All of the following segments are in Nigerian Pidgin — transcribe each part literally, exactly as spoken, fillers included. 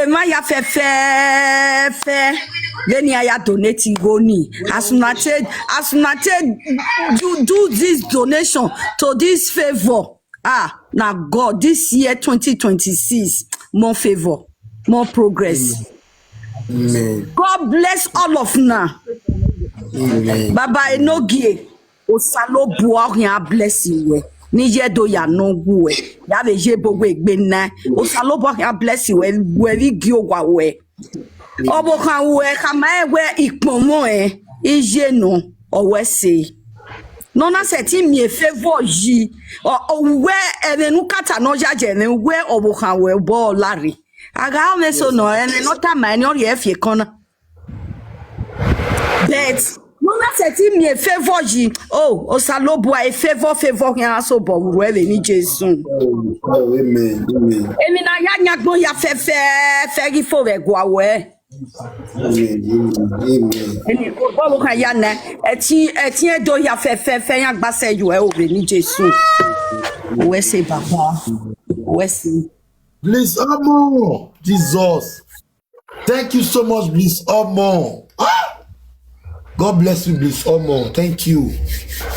Maya fe fe fe. Then I ya donate go ni. As una take, as una take do, do this donation to this favor. Ah, now God, this year twenty twenty-six, more favor, more progress. Amen. God bless all of now. Amen. Baba Enogie, Osalobua ya bless you. Ni ye do ya no gue. Ya be ye bo we gbe na. Osalobua ya bless you. We ri gi ogwa we. Obo kan we ka ma e we ikpomo e. Ije no. O we se. No na se ti mi e favor yi. O, o we e nu kata no ya je ne we obo kan we bo lari. Aga me so no e no ta ma ni o ye fie kan na. But no na se ti mi e favor yi. Oh, Osalobua e favor, favor ya so bo ru e ni Jesu. Oh, amen. Amen. Emi na ya nyagbon ya fe fe fe gi fo we gwa we. Amen. Amen. Amen. Eni ko bo kan ya na. Eti, eti e do ya fe fe fe ya gba se yu e o re ni Jesu. We se baba. We se. Please, Omo. Jesus. Thank you so much, Bliss Omo. Ah! God bless you, Bliss Omo. Thank you.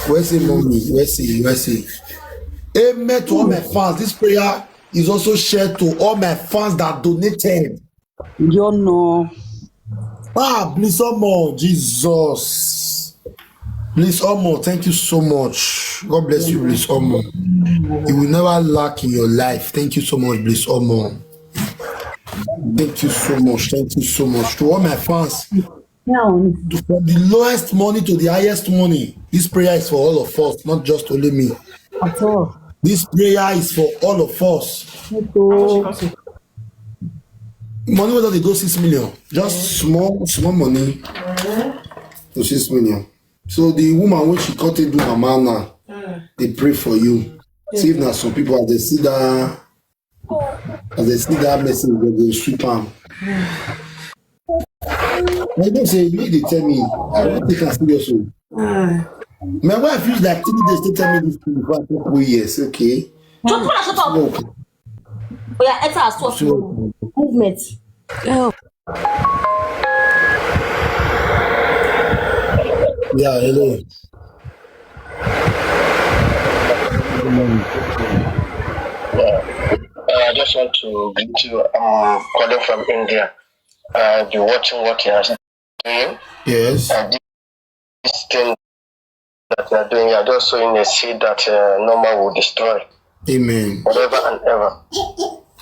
Where's the mommy? Where's the, where's the? Amen to all my fans. This prayer is also shared to all my fans that donated. You know. Ah, Bliss Omo, Jesus. Bliss Omo, thank you so much. God bless you, Bliss Omo. You will never lack in your life. Thank you so much, Bliss Omo. Thank you so much. Thank you so much. To all my fans, from the lowest money to the highest money, this prayer is for all of us, not just only me. At all. This prayer is for all of us. At all. Money wey don dey go six million, just small, small money to six million. So the woman wey she cut it do mama now, they pray for you. See if na some people as they see that, as they see that message, they go sweep am. I know say you dey tell me, I don't take am serious o. My wife use like three days to tell me this thing before I talk, oh yes, okay. Just put shut up. Smoke. Oh yeah, enter as source. Smoke. Movement. Oh. Yeah, hello. Good morning. Yeah. Uh, I just want to greet you. I'm calling from India. Uh, I've been watching what you are doing. Yes. Uh, this thing that you are doing, you are just sowing a seed that, uh, no man will destroy. Amen. Forever and ever.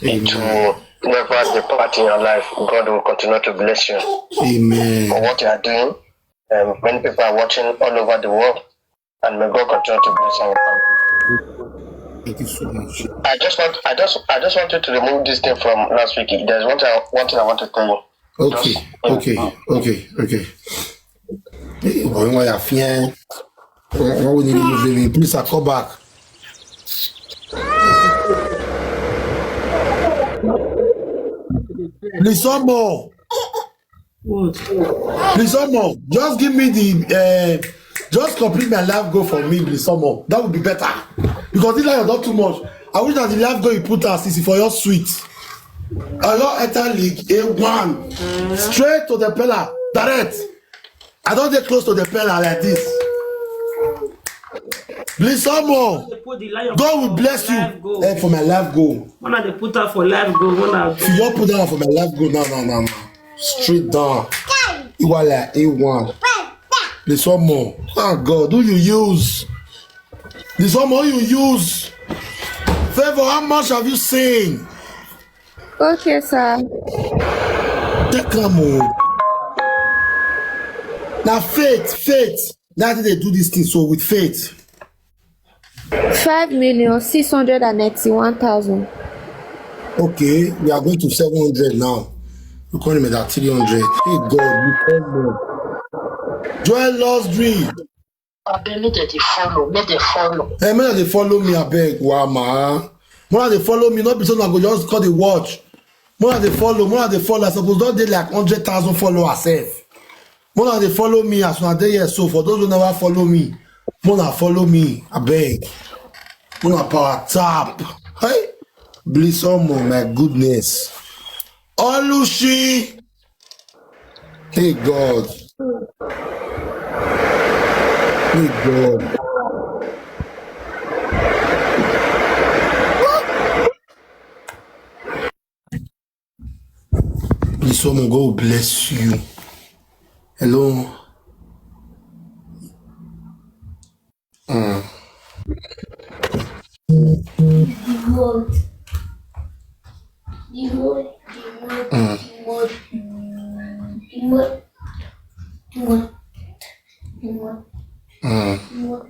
It will never depart in your life. God will continue to bless you. Amen. For what you are doing. Um, many people are watching all over the world, and may God continue to bless our family. Thank you so much. I just want, I just, I just wanted to remove this thing from last week. There's one thing, one thing I want to tell you. Okay, just, okay, okay, okay. Hey, why, why you fear? Why, why we need to move him? Please, I call back. Please, some more. What? Please, some more. Just give me the, uh, just complete my life goal for me, please, some more. That would be better. Because this life is not too much. I wish that the life goal you put as is for your sweet. I don enter league A one. Straight to the pillar. Direct. I don dey close to the pillar like this. Please, some more. They put the lion God will for bless you. Life goal. Eh, for my life goal. When I dey put am for life goal, when I If you don put that one for my life goal, now, now, now, now. Straight down. Iwala A one. This one more. Oh God, who you use? This one more you use. Favor, how much have you seen? Okay, sir. Take am o. Na faith, faith. That's how they do this thing. So with faith. Five million six hundred and ninety-one thousand. Okay, we are going to seven hundred now. We call him at three hundred. Hey God, you call me. Joel Losdry. Abeg, make dem dey follow, make dem follow. Eh, make dem dey follow me, abeg, wa ma. Make dem dey follow me, no be so una go just call the watch. Make dem dey follow, make dem dey follow. I suppose don dey like hundred thousand followers sef. Make dem dey follow me as una dey here so. For those who never follow me, make una follow me, abeg. Make una power tap. Hey, Bliss Omo, my goodness. Olushi. Hey God. Hey God. This woman, God bless you. Hello. Mm. The mud. The mud. The mud. Mm. The mud. The mud. The mud. The mud. Mm. The mud.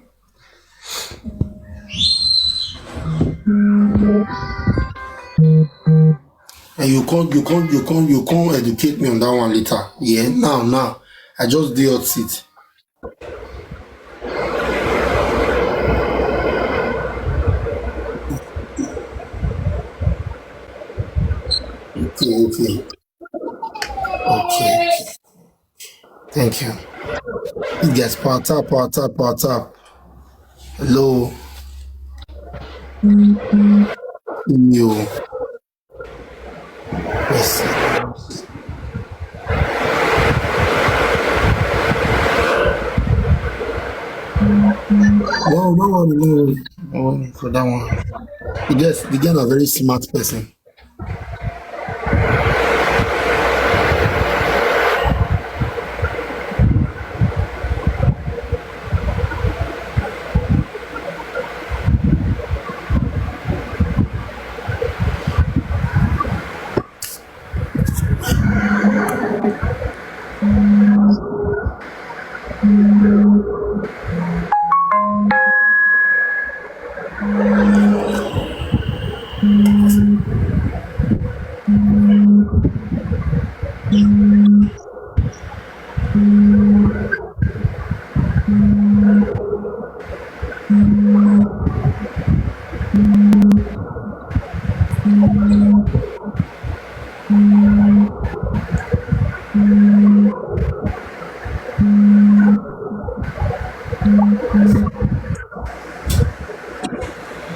And you can't, you can't, you can't, you can't educate me on that one later. Yeah, now, now. I just dey hot seat. Okay, okay. Okay. Thank you. Yes, power tap, power tap, power tap. Hello. Yo. Yes. No, no worry, no worry. No worry for that one. Yes, the girl na very smart person.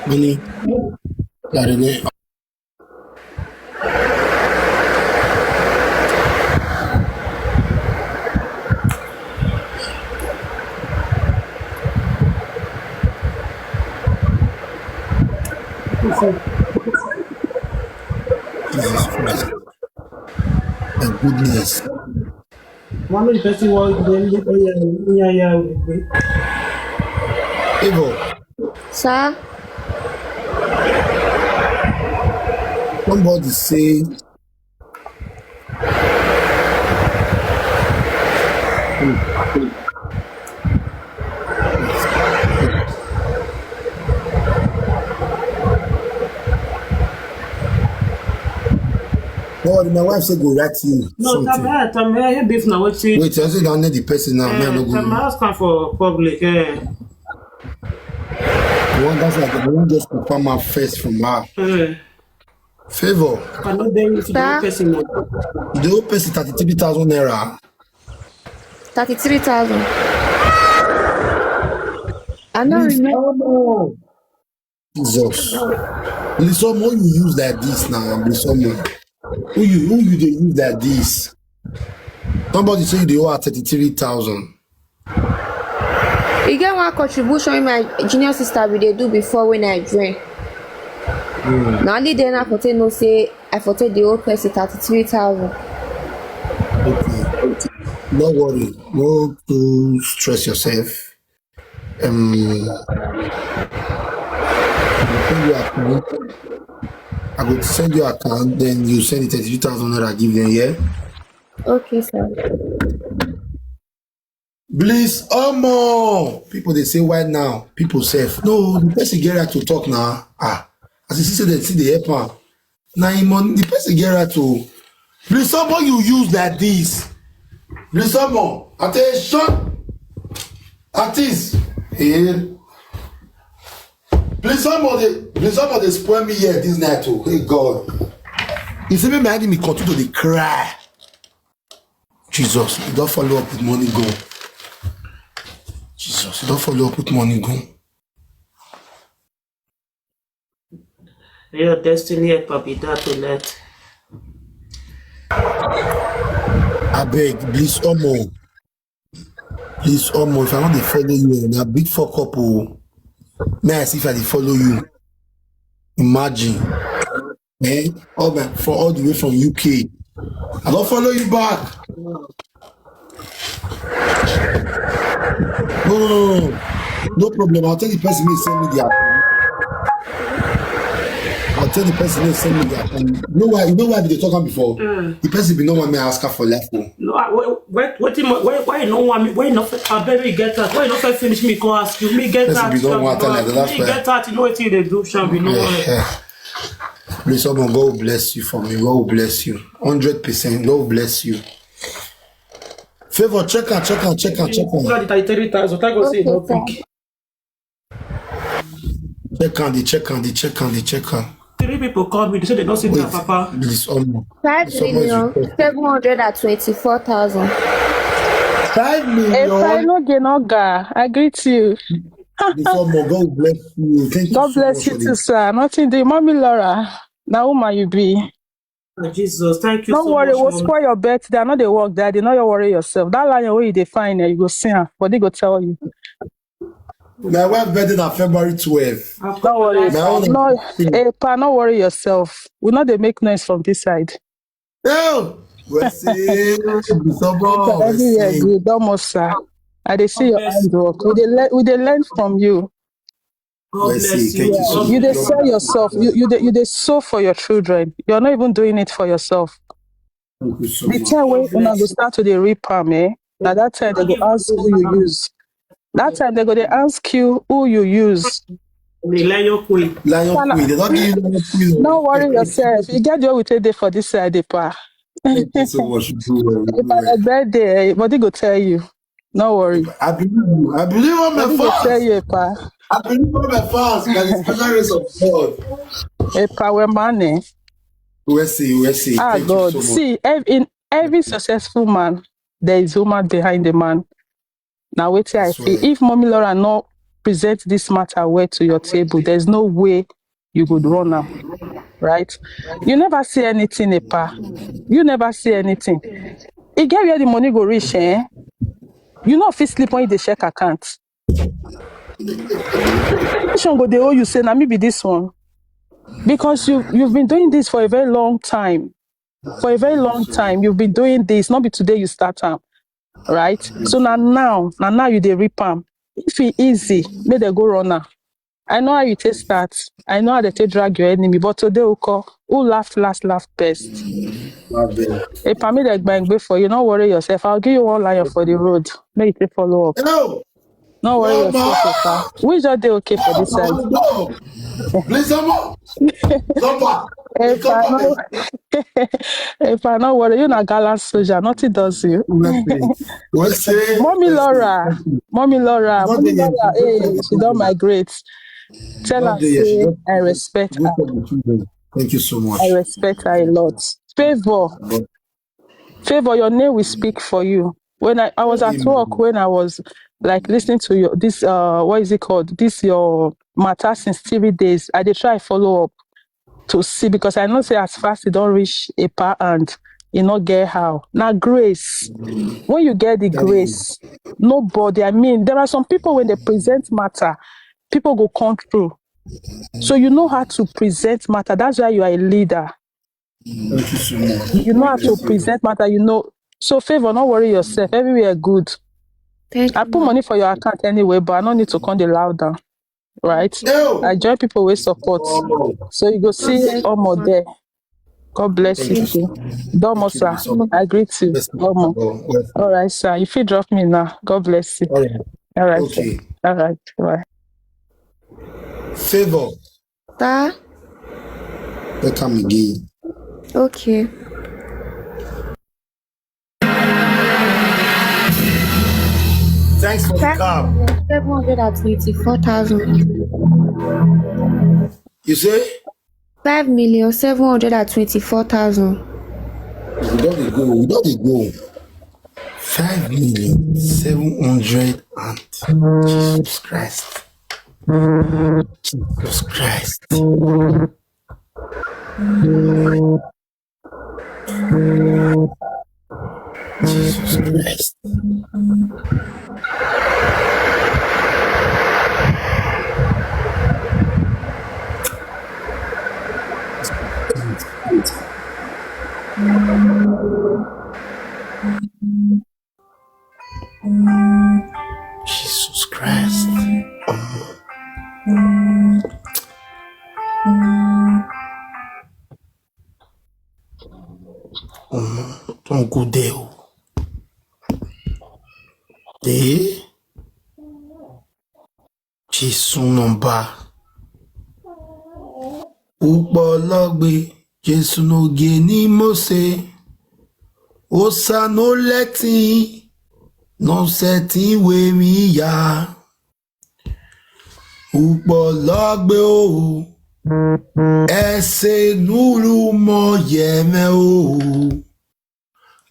Many. Jesus Christ. My goodness. One of the person was then look at you, yeah, yeah. Evo, Sir? Somebody say, no, my wife said go write you. No, something. Come here, come here. You beef now. What you? Wait, I say down the person now. Eh, me, I no go. Come ask am for public. Eh. The one that's like, I won't just confirm her first from her. Eh. Favor. I no dey with the person. The whole person thirty-three thousand naira. Thirty-three thousand. I no remember. Jesus. Blisomo, who you use like this now, Blisomo? Who you, who you dey use like this? Somebody say you dey owe her thirty-three thousand. E get one contribution wey my junior sister bin dey do before when I join. Mm. Na only then I for take know say I for take the whole person thirty-three thousand. Okay. No worry. No too stress yourself. Um, I go send you account. I go send you account, then you send the thirty-two thousand naira give them, yeah? Okay, sir. Blisomo. People dey say, "Why now?" People sef. No, the person get right to talk now. Ah, as you see, say they see the help am. Na him money, the person get right to. Blisomo, you use like this. Blisomo, attention. Artist. Eh. Blisomo dey, Blisomo dey spoil me here this night o. Hey God. You see me, my enemy continue to dey cry. Jesus, you don follow up with money go. Jesus, you don follow up with money go. Your destiny helper be that to let. Abeg, please, omo. Please, omo, if I no dey follow you, na big fuck up o. May I see if I dey follow you? Imagine. Eh? All my, for all the way from U K. I don follow you back. No, no, no, no. No problem. I'll tell the person wey send me their account. I'll tell the person wey send me their account. You know why? You know why they talk am before? The person be no want me ask her for life o. No, I, why, why, wetin mo- why, why you no want me? Why you no fit? I beg you get out. Why you no fit finish me? Come ask you. Me get Person out. be no Sha, want me no tell her, ask you. that's Me why. Get out. You know wetin you dey do, Sha? We no want. Yeah. Please, someone, God will bless you for me. God will bless you. Hundred percent. God will bless you. Favor, check out, check out, check out, check out. God, the thirty-three thousand. Thank God say you Okay, no sir. pick. Check out the check out the check out the check out. Three people call me. They say they don't see their Wait, papa. This almost. Five It's almost million request. seven hundred and twenty-four thousand. Five If I million. No get no guy, I greet you. This almost. God bless you. Thank you God so bless much you for too, this. Sir. Nothing do, mommy Laura. Now, woman you be. Oh, Jesus, thank you No so worry, much, we'll Mommy. Spoil your birthday. I know they work, Daddy. No, you worry yourself. That lion where you define it, you go see her. But they go tell you. My wife birthday na February twelve. Don't worry. My own No, is eh, pa, no worry yourself. We know they make noise from this side. No. We say, Someone Everywhere say, good, almost, sir. I dey see your Yes. Handwork. We dey le- we dey learn from you. God We bless say, you. Thank you so You much. Dey sell yourself. You you dey you dey sew for your children. You're not even doing it for yourself. Thank you so The much. Time when una go start to dey reap am, eh? Na that time they go ask who you use. That time they go dey ask you who you use. The lion queen. Lion Fala- queen. They don't give you lion queen. No worry yourself. You get your with dey for this side, the pa. Thank you so much. You do well. You If do I well. Birthday, eh, body go tell you. No worry. I believe you. I believe on my Body go tell fans. You, pa. I believe on my fans by the special grace of God. A power man, eh? We'll see. We'll see. Ah, Thank God. You so much. See, ev- in every successful man, there is woman behind the man. Now wait till I That's see. Right. If Mommy Laura not present this matter well to your table, there's no way you could run now, right? You never see anything, Epa. You never see anything. It get where the money go reach, eh? You know, if you sleep when you dey check account. Which one go they owe you? Say, now me be this one. Because you, you've been doing this for a very long time. For a very long time, you've been doing this. Not be today you start am, right? So now, now, now, now you dey reap am. If it easy, make they go run am. I know how you take start. I know how they take drag your enemy. But today, who call? Who laughed last, laugh best? If I made a bang for you, don't worry yourself. I'll give you one lion for the road. Make you take follow up. Hello. No worry yourself, Epa. We just dey okay for this side. Please, someone. Epa, no, Epa, no worry. You na gallant soldier. Nothing does you. Mommy Laura, Mommy Laura, Mommy Laura. Hey, she don't migrate. Tell her say I respect her. Thank you so much. I respect her a lot. Favor. Favor, your name will speak for you. When I, I was at work, when I was like listening to your this uh what is it called? This your matter since three days. I did try follow up to see because I know say as fast it don't reach a pa and you not get how. Now grace. When you get the grace, nobody, I mean, there are some people when they present matter, people go come through. So you know how to present matter. That's why you are a leader. Thank you so much. You know how to present matter, you know. So favor, not worry yourself. Everywhere good. Thank I put money for your account anyway, but I don't need to come the loud down. Right? I join people with support. So you go see Omo there. God bless you too. Domo, sir. I greet you. Domo. All right, sir. If you drop me now, God bless you. All right. Okay. All right. Bye. Favor. Sir? Welcome again. Okay. Thanks for the call. Seven hundred and twenty-four thousand. You say? Five million seven hundred and twenty-four thousand. We don't dey go. We don't dey go. Five million seven hundred and Jesus Christ. Jesus Christ. Jesus Christ. Jesus Christ. Omo, don't go there o. Eh? Jésù nọmba. Ukpọlọgbe, Jésù n'oge ni Mose. Osa no letting, no setting wey me ya. Ukpọlọgbe o, ese nuru mo yeme o.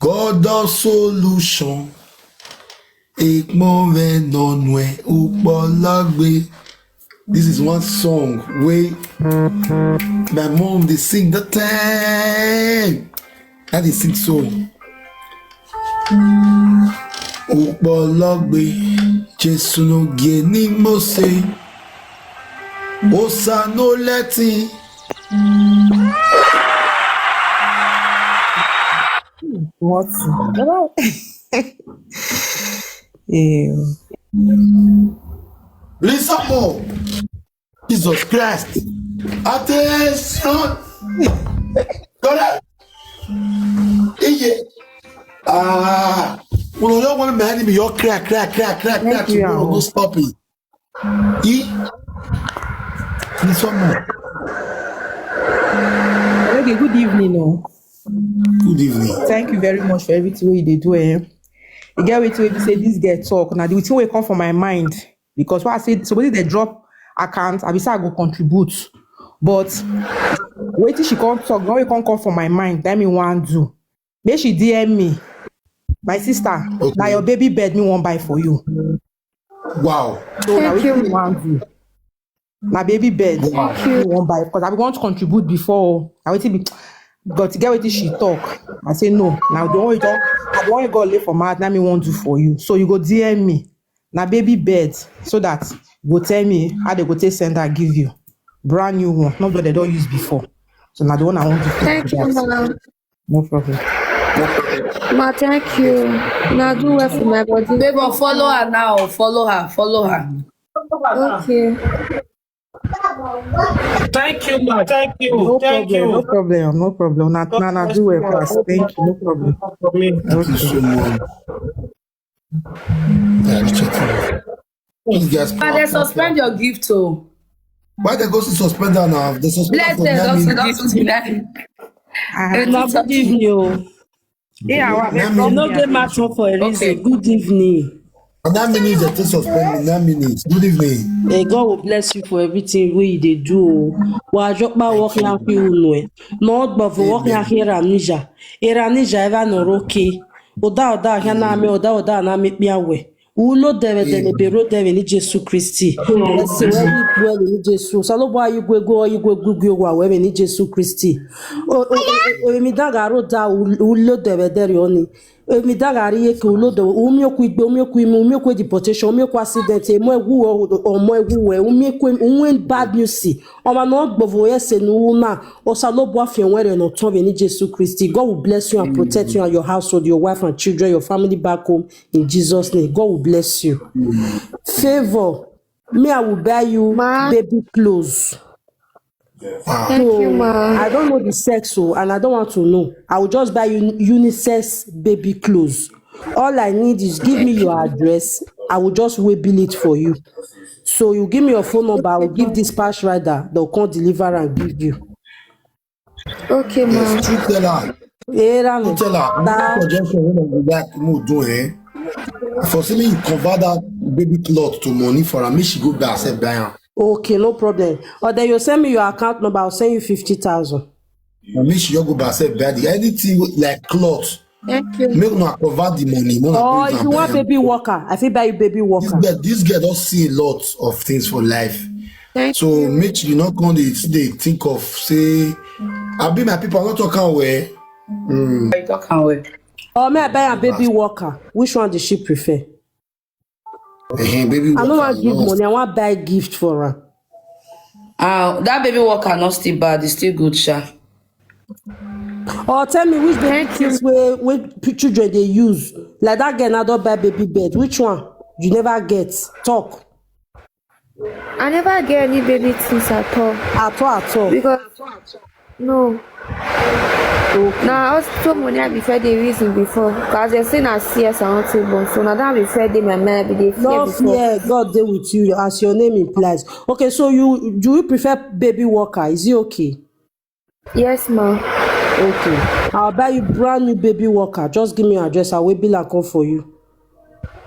God of solution, ekpon me nonwe, Ukpọlọgbe. This is one song wey my mom dey sing the time. I dey sing so. Ukpọlọgbe, Jésù n'oge ni Mose. Osa no letting. What? Yeah. Listen more. Jesus Christ. Attention. Correct. Iye. Ah. Well, you want my enemy, you crack, crack, crack, crack, crack. Thank you, tomorrow, no stopping. E. Listen more. Okay, good evening, oh. Good evening. Thank you very much for everything wey you dey do, eh. You get wetin wey be say this girl talk. Na the thing wey come for my mind, because what I say, somebody dey drop account, I be say I go contribute. But wetin she come talk, the one wey come come for my mind, that me wan do. Make she D M me. My sister, okay. Na your baby bed me wan buy for you. Wow. So na wetin me wan do. Na baby bed. Wow. Me wan buy because I be want to contribute before. I wetin be, but get wetin she talk. I say no. Now the one you talk, I the one you go lay for my heart, na me wan do for you. So you go D M me. Na baby bed, so that you go tell me how they go take send her give you. Brand new one, not what they don't use before. So na the one I want to. Thank you, ma'am. No problem. Ma, thank you. Now do well for my body. Babe, follow her now. Follow her. Follow her. Okay. Thank you, ma. Thank you. No problem. No problem. No problem. Na, na, na do well for us. Thank you. No problem. Thank you so much. Yeah, reach out to me. These guys. But they suspend your gift, oh. Why they go to suspend her now? They suspend her for nine minutes. Good evening, oh. Yeah, I no get match for a reason. Okay. Good evening. And that means they still suspend me. That means good evening. Eh, God will bless you for everything wey you dey do. Wa jokpa work ya fi unu e. No gbo for work ya here anija. Era anija ever no roke. Oda oda ya na me, oda oda na me piawe. Ulo dere dere bero dere ni Jesu Kristi. Ese we ni dere ni Jesu. Salo bo ayi gwe go ayi gwe gwe gwe wa we ni Jesu Kristi. O o o mi daga ro da ulo dere dere oni. Emi dagari ye ke ulo do, umi oku igbe, umi oku imi, umi oku deportation, umi oku accident, emo egu o, omo egu we, umi oku imi, unwe bad news si. Oma no gbovo ye se nu una, osa lo bo afien were no ton ni Jesu Christi. God will bless you and protect you and your household, your wife and children, your family back home in Jesus' name. God will bless you. Favor, me, I will buy you baby clothes. Thank you, ma. I don't know the sex, so, and I don't want to know. I will just buy you unisex baby clothes. All I need is give me your address. I will just way bill it for you. So you give me your phone number. I will give dispatch rider. They'll come deliver and give you. Okay, ma. Yes, you tell her. Era me. You tell her. That suggestion wey I go like mo do, eh? For say me you convert that baby cloth to money for her, make she go buy herself buy am. Okay, no problem. Or then you send me your account number, I'll send you fifty thousand. Na make she just go buy herself buy the anything wey, like cloth. Thank you. Make una convert the money. Or if you want baby walker, I fit buy you baby walker. This girl, this girl don see a lot of things for life. Thank you. So make you not come dey dey think of say, I be my people, I no talk am well. Mm. I talk am well. Or may I buy a baby walker? Which one does she prefer? Ehen, baby I no walker, wan give no. Money. I wan buy gift for her. Ah, that baby walker not still bad. It's still good, sha. Or tell me which baby things wey wey p- children dey use. Like that girl now don buy baby bed. Which one? You never get. Talk. I never get any baby things at all. At all, at all. Because no. Okay. Na hospital money I be first dey reason before. Cause dem say na C S I wan take born. So na that be first dey my mind. I be dey fear No before. fear, God dey with you as your name implies. Okay, so you do you prefer baby walker? Is it okay? Yes, ma. Okay. I'll buy you brand new baby walker. Just give me your address. I will bill and come for you.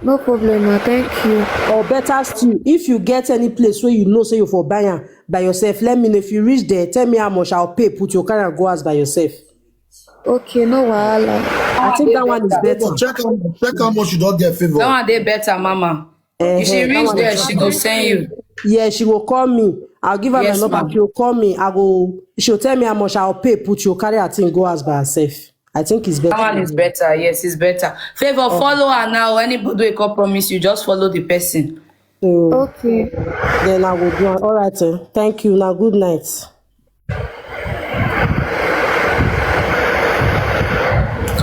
No problem, ma. Thank you. Or better still, if you get any place where you know say you for buy am by yourself, let me know. If you reach there, tell me how much I'll pay, put your car and go house by yourself. Okay, no wahala. I think that one is better. Favour, check how check how much you don get, Favour. That one dey better, mama. If she Eh, that reach one there, is she go send you. Yeah, she will call me. I'll give her Yes, my number. ma'am. She will call me. I go. She'll tell me how much I'll pay. Put you carry her thing go house by herself. I think it's That better. One is better. Yes, it's better. Favour, follow her now. Anybody wey come promise you, just follow the person. So Okay. then I will do. All right. Eh. Thank you. Now good night.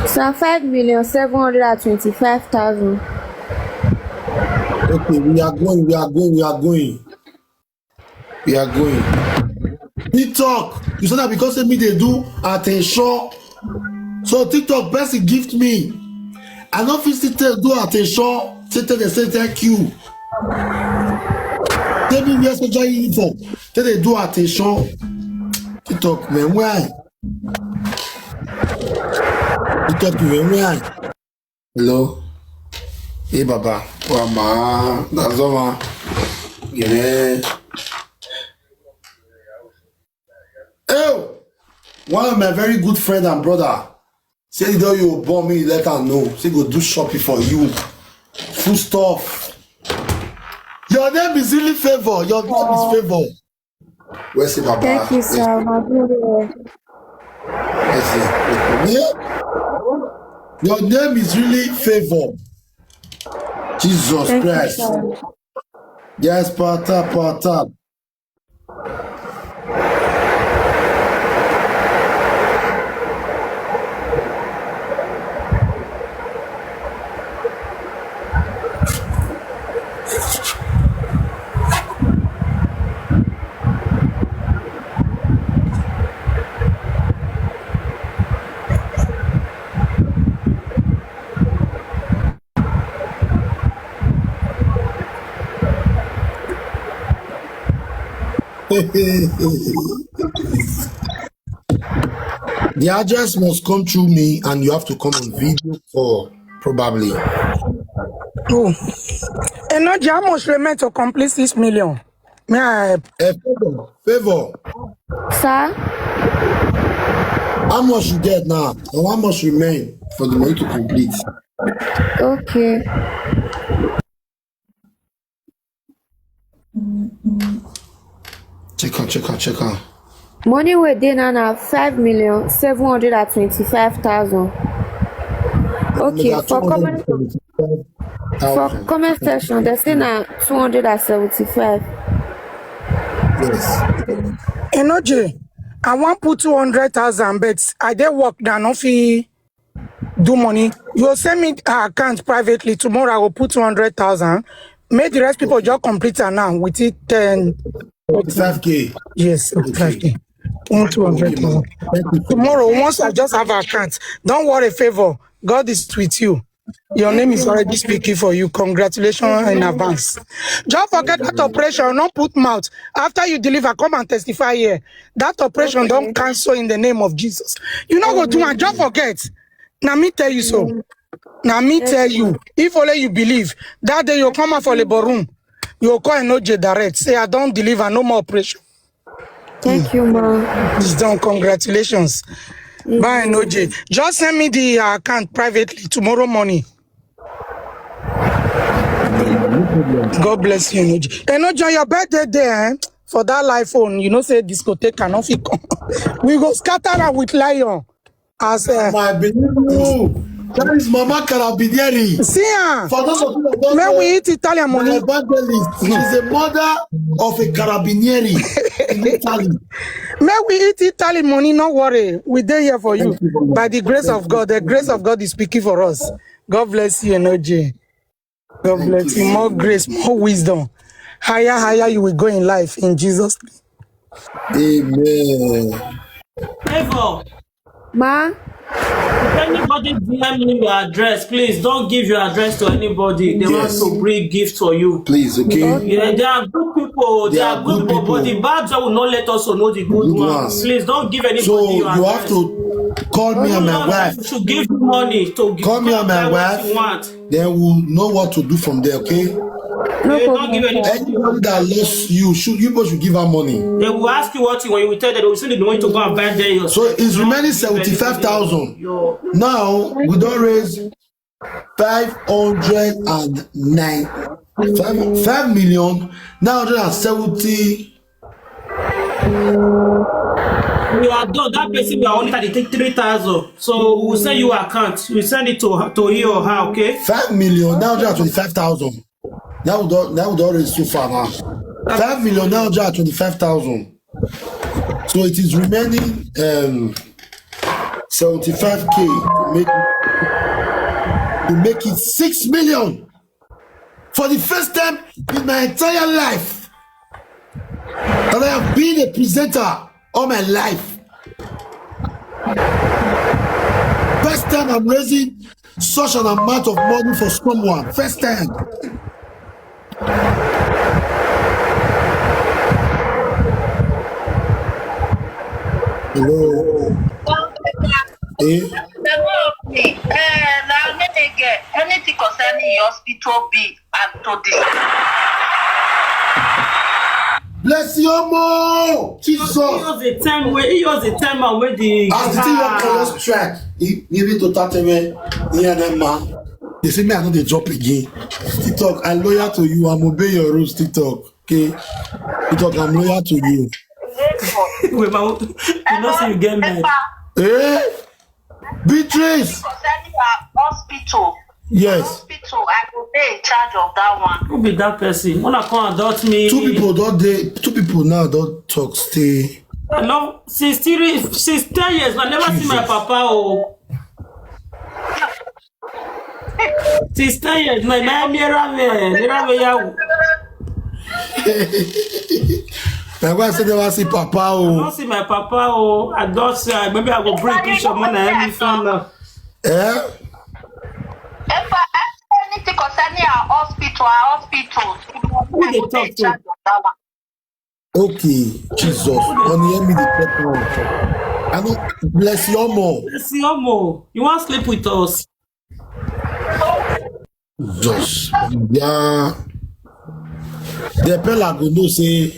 So five million seven hundred and twenty-five thousand. Okay, we are going, we are going, we are going. We are going. TikTok, you said that because of me they do attention. So TikTok person gift me. I no fit still tell do attention. Say tell them say thank you. Tell me where soldier uniform. Tell they do attention. TikTok man, why? TikTok man, why? Hello. Hey Baba. Wama. That's all. Yeah. Oh, one of my very good friend and brother. Say the door you born me, let her know. Say go do shopping for you. Food stuff. Your name is really Favour. Your name is Favour. Where's the Baba? Thank you, sir. My brother. Where's the Your name is really Favour. Jesus Thank you, Christ. Sir. Yes, pata pata. The address must come through me, and you have to come on video call, probably. Oh. Enoji, how much remain to complete six million? May I? Eh, Favour, Favour, Sir? How much you get now? And how much remain for the money to complete? Okay. Check out, check out, check out. Money wey dey now na five million seven hundred and twenty-five thousand. Okay, for comment for comment section, they say na two hundred and seventy-five. Yes. Enoji, I wan put two hundred thousand, but I dey work now, no fit do money. You send me her account privately. Tomorrow I will put two hundred thousand. Make the rest people just complete am now with it ten. Forty-five K. Yes, forty-five K. One two hundred thousand. Thank you. Tomorrow, once I just have her account, don't worry, Favour. God is with you. Your name is already speaking for you. Congratulations in advance. Just forget that operation. Don't put mouth. After you deliver, come and testify here. That operation don't cancel in the name of Jesus. You no go do am. Just forget. Na me tell you so. Na me tell you. If only you believe. That day you come out for labor room, you call Enoji direct. Say, "I don't deliver, no more operation." Thank you, ma. It's done. Congratulations. Bye, Enoji. Just send me the uh, account privately tomorrow morning. God bless you, Enoji. Enoji, on your birthday day, eh? For that live phone, you know, say discotheque cannot fit come. We go scatter am with lion. As uh, I believe you. That is Mama Carabinieri. See am. For those of you that don't Make know, we eat Italian my money. evangelist, she's a mother of a Carabinieri in Italy. Make we eat Italian money, no worry. We dey here for you. Thank you very much. By the grace of God, the grace of God is speaking for us. God bless you, N O J. God bless you. More grace, more wisdom. Higher, higher you will go in life in Jesus' name. Amen. Favor. Ma, If anybody D M me your address, please don't give your address to anybody. They want Yes. to bring gift for you. Please, okay? Yeah, they are good people. They, They are, are good good people, but people. The bad people will not let us know the good, Good one. ones. Please don't give anybody So your you have address. To call me and my Don't wife. Should give you money to give Call me and my buy what wife. You want. Then we'll know what to do from there, okay? No They don't give problem. Anybody. Anybody that loves you, should you both should give her money. They will ask you what you want. You will tell them. They will say they want to go and buy there yourself. So it's remaining seventy-five thousand. Now we don't raise five hundred and nine, five, five million nine hundred and seventy. You are done. That person you are only at the three thousand. So we will send you account. You send it to her, to he or her, okay? Five million nine hundred and twenty-five thousand. Now we don't now we don't raise so far now. Five million nine hundred and twenty-five thousand. So it is remaining um seventy-five K to make to make it six million. For the first time in my entire life, and I have been a presenter all my life. First time I'm raising such an amount of money for someone. First time. Hello. Eh? Eh, now let me get anything concerning your hospital bill and to this. Bless you more. Jesus. He was the time where he was the time and where the As the thing work for us track, he give it to Tateme, he and them man. They say me I know they drop again. TikTok, I'm loyal to you. I'm obey your rules. TikTok, okay? TikTok, I'm loyal to you. Wait, ma, you know, say you get mad. Eh? Beatrice. Concerning our hospital. Yes. Hospital, I go dey in charge of that one. Who be that person? Wanna come adult me? Two people don't they two people now don't talk stay. I love since three, since ten years. I never see my papa. Oh, since ten years. My my mirror me, mirror me. Yeah. My wife said never see Papa. I Oh. Don't see my papa. Oh, I don't see. Maybe I go bring picture more than any fan now. Eh? If I ask anything concerning our hospital, our hospital, Who they talk to? Okay, Jesus. Only hear me the talk now. I know bless you more. See, Omo, you want sleep with us? Jesus. Yeah. The pella go know say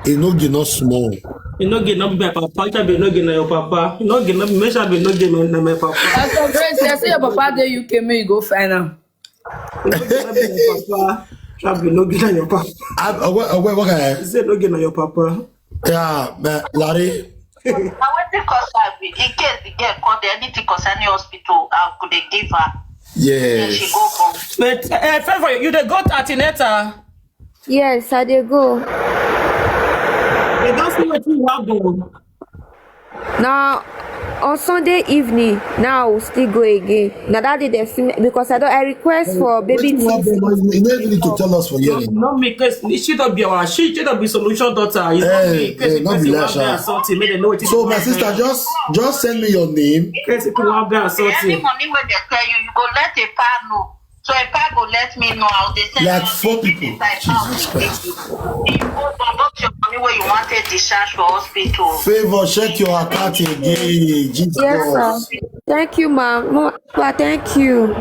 e no get no small. You no get no be my papa. You be no get no your papa. You no get no make sure be no get no, no my papa. Pastor Grace, I say your papa dey U K, make you go find am. You no get no be your papa. Try be no get no your papa. I, I, what, what, what can I? You say no get no your papa. Yeah, but Larry. I want to cause her in case the girl call the anything concerning hospital, I could they give her. Then she Yes. Go home. But uh, Favor, you dey go to antenatal. Yes, I dey go. They don't see what you have done. Now, on Sunday evening, now I will still go again. Now that day they see me, because I don't I request for baby Wetin you want things. them? You no even need to tell us for here. No, no, make us. She don't be our. She should not be solution daughter. You Eh, know, make eh, no be person lasha. One something. Make them know what. So my sister, just just send me your name. Case if you want be The any something. Money where they tell you, you go let a pa know. So a pa go let me know how they send Like you four the people. This I found Jesus it. Christ. You go conduct your money where you wanted discharge for hospital. Favor, check your account again. Jesus. Yes, sir. Thank you, ma'am. No, but thank you.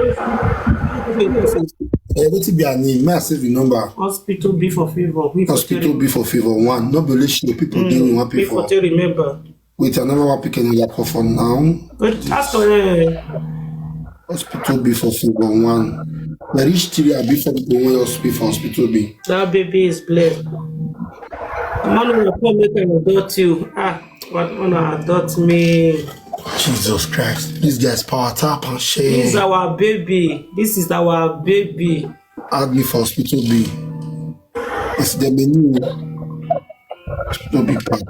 Eh, wetin be her name? May I save the number? Hospital B for Favor. We for Hospital B for Favor one. No be only she, people dey we want pay We for for. Tell remember. Wait, I never want pick another call for now. But pastor, eh, Hospital B for Favor one. There is three I be for the one hospital for hospital B. That baby is blessed. Man will come make an adult you. Ah, what wanna adult me? Jesus Christ. This guy's power tap and share. This is our baby. This is our baby. Add me for hospital bill. It's the menu. Hospital bill part.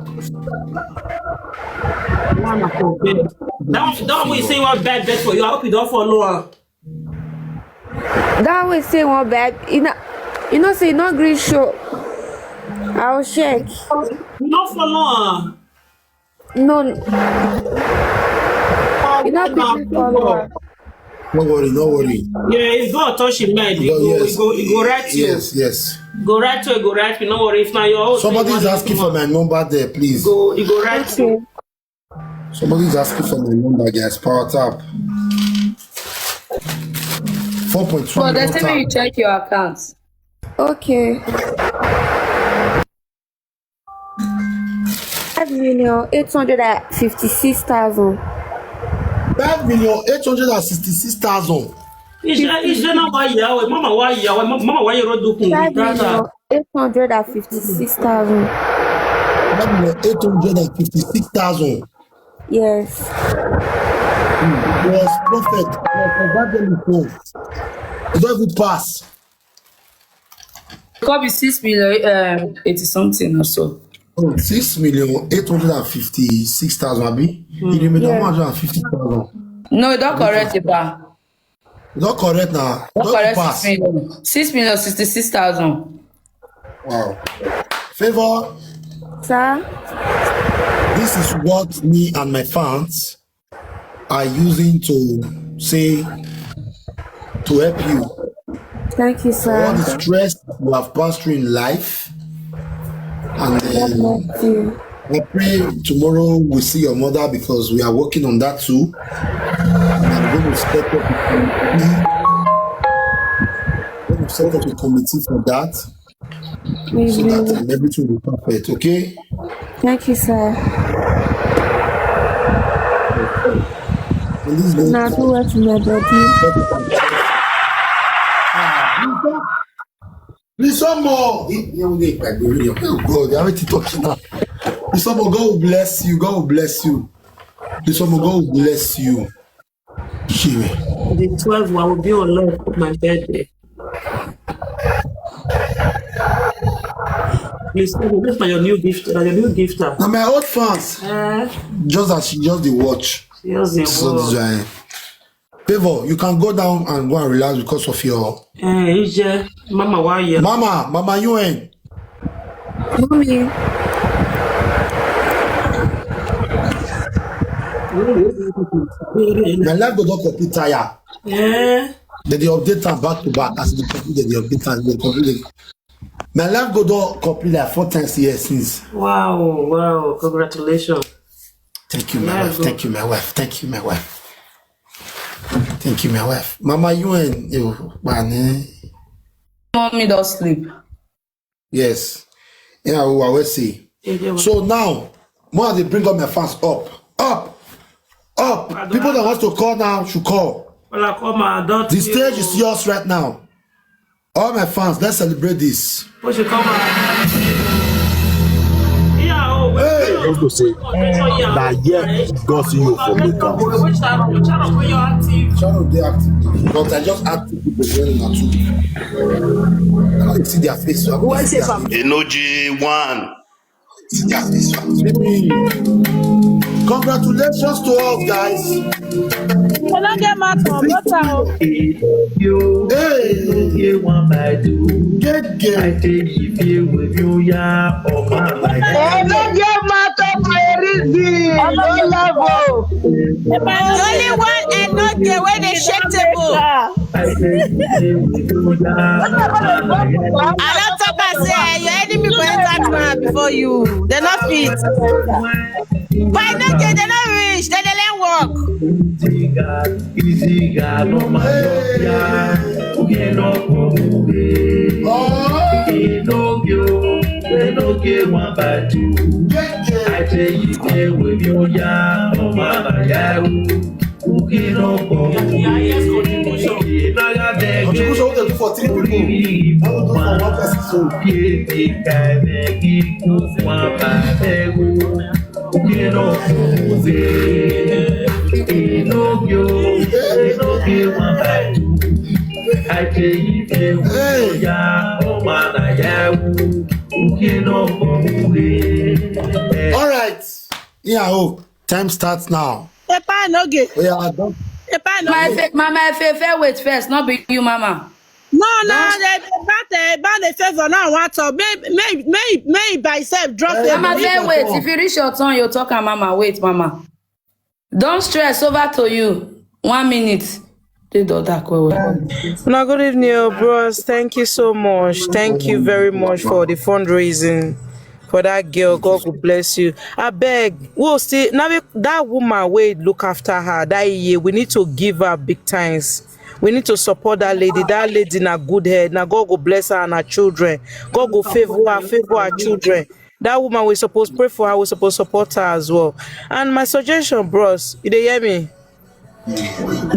One for bed. That one, that one we say one bad bed for you. I hope you don't follow her. That one we say one bad. You know, you know say no green show. I'll check. You don't follow her. No, you not people follow. No worry, no worry. Yeah, if God touch him mind, he go, yes. He go, he go right you. Yes, yes. Go right you, go right you. No worry, if not your own. Somebody is asking for my number there, please. Go, he go right okay. You. Somebody is asking for my number, guys. Power tap. Four point two. But they tell you check your accounts. Okay. Five million eight hundred and fifty-six thousand. Five million eight hundred and sixty-six thousand. Is that is that not why you are? Mama, why you are? Mama, why you don't do? Five million eight hundred and fifty-six thousand. Five million eight hundred and fifty-six thousand. Yes. Was prophet. Was evangelist. Don't even pass. Could be six million um, eighty something or so. Oh, six million eight hundred and fifty-six thousand, abi? Mm. You remember yeah. One hundred and fifty thousand. No, don't correct it, ba. Don't correct now. Don't correct pass. Six million. Six million sixty-six thousand. Wow. Favor. Sir. This is what me and my fans are using to say to help you. Thank you, sir. All the stress you have passed through in life, and then I pray tomorrow we see your mother because we are working on that too. And I'm going to set up a committee. Going to set up a committee for that. So that um, everything will be perfect, okay? Thank you, sir. Now do what my body. Please, some more. Oh God, I have to talk now. Please, some more. God will bless you. God will bless you. Please, some more. God will bless you. Shame. The twelve, I will be on live for my birthday. Please, wait for your new gift, uh, your new gifter. Now my old fans, uh, just as she just the watch. She just the so watch. This is why. Favor, you can go down and go and relax because of your. Uh, Mama, why you? Mama, Mama, you ain't. Mommy. My life go don complete tire. Yeah. They dey update am back to back as they complete, they dey update am, they complete. My life go don complete like four times here since. Wow, wow, congratulations. Thank you, my wife. Thank you, my wife. Thank you, my wife. Thank you, my wife. Mama, you and you, Mommy don't sleep. Yes. Yeah, we will see. So now, more they bring up my fans up, up, up. People that wants to call now should call. The stage is yours right now. All my fans, let's celebrate this. What should come out? Hey! Supposed to say that yet God see you for me come. Channel dey active, but I just add two people join na two. I don't see their face, so I go see their face. Enoji one. See their face, so I go see. Congratulations to us, guys. Hey. Gege. Enoge matter for a reason. No level. The only one Enoge wey dey shake table. I don talk am say eh, your enemy go enter trap before you. Dem no fit. But Enoge, dem no reach. Dem dey learn work. Iziga, iziga, no matter. Oge no go away. Enoge o, Enoge one by two. I say, Ike wey be oya, ọmọ àbáyá o. Oge no go away. Contribution wey dey do for three people, I go do for one person. So, Ike wey be one by two. Oge no go away. Pinocchio, Pinocchio, I say if you ya, oh man, I ya, you know, All right. Yeah, oh, time starts now. Epa no get. Yeah, I don't. Epa no Mama get. Efe, Mama Efe, fair wait first, not be you, Mama. No, no, they they ban the ban the favor now. What up? May may may may by self drop it. Mama, Mama, fair Efe, wait. come. If you reach your turn, you talk, and Mama, wait, Mama. Don't stress. Over to you. One minute. They do that well. Now, good evening, oh, bros. Thank you so much. Thank you very much for the fundraising for that girl. God will bless you. I beg. We'll see. Now, we- that woman, we look after her. That year, we need to give her big times. We need to support that lady. That lady in a good head. Now, God will bless her and her children. God will favor her, favor her children. That woman, we supposed pray for her. We supposed support her as well. And my suggestion, bros, you dey hear me?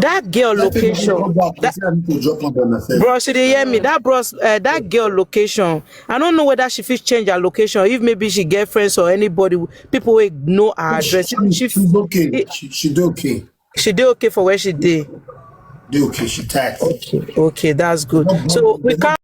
That girl location. Drop back. I say I need to drop on by myself. Bros, you dey hear me? That bros, uh, that girl location. I don't know whether she fit change her location. If maybe she get friends or anybody, people will know her address. She, She, she's okay. She, she do okay. She dey okay for where she dey. Do okay. She tight. Okay, okay, that's good. So we can't